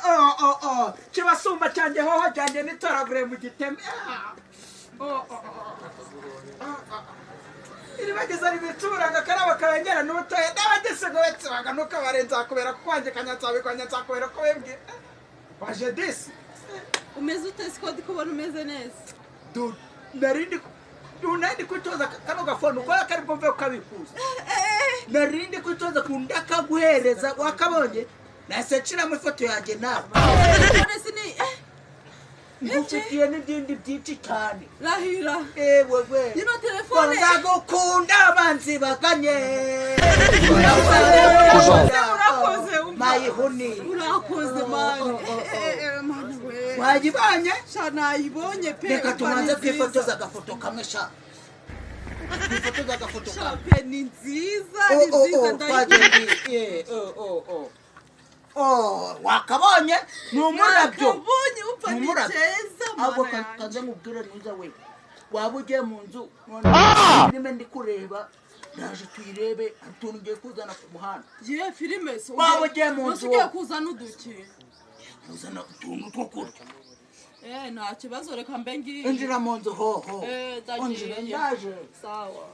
Oh, kibasumba cyanjye hoho cyanjye nitoragure mu giteme. Iribageza ribicuranga karaba karengera n'ubutoya n'abagese ngo betsibaga nuko barenza kubera ko kwanjye kanyatsabikwa nyatsakubera ko wembwe waje disi. Umeze ute siko ndi kubona umeze neza? Narindi unandi kwitoza kano gafone uko kari bwumve ukabikuza. Narindi kwitoza kundakaguhereza wakabonye nahise nshiramo ifoto yanjye nawe. None si ni Ngufitiye n'ibindi byinshi cyane. Rahira. Ewe we. Ino telefone. Nzagukunda abanzi baganye. Urakoze umva. Mayihuni. Urakoze mani. Mani we. Wayibonye? Sha nayibonye pe. Reka umva, tubanze ni nziza. twifotoze agafoto kamwe sha. Twifotoze agafoto Sha kamwe. pe ni nziza, ni Oh, oh, nziza oh, ndayikunda. twagiye. Oh, oh, oh. Oh, wakabonye? Ni umurabyo. Nakabonye umva Ni ni umurabyo. keza Ahubwo mana yanjye. kaze nkubwire ntuza we. Waba ugiye mu nzu none filime ndi kureba, ndaje tuyirebe, hari utuntu ngiye kuzana ku muhanda. Ye filime so. Waba ugiye mu nzu ugiye wowe. Kuzana uduki? Kuzana utuntu two kurya. Nta kibazo, reka mbe ngiye. Injira mu nzu hoho. Ndagiye. Injira ndaje. Sawa.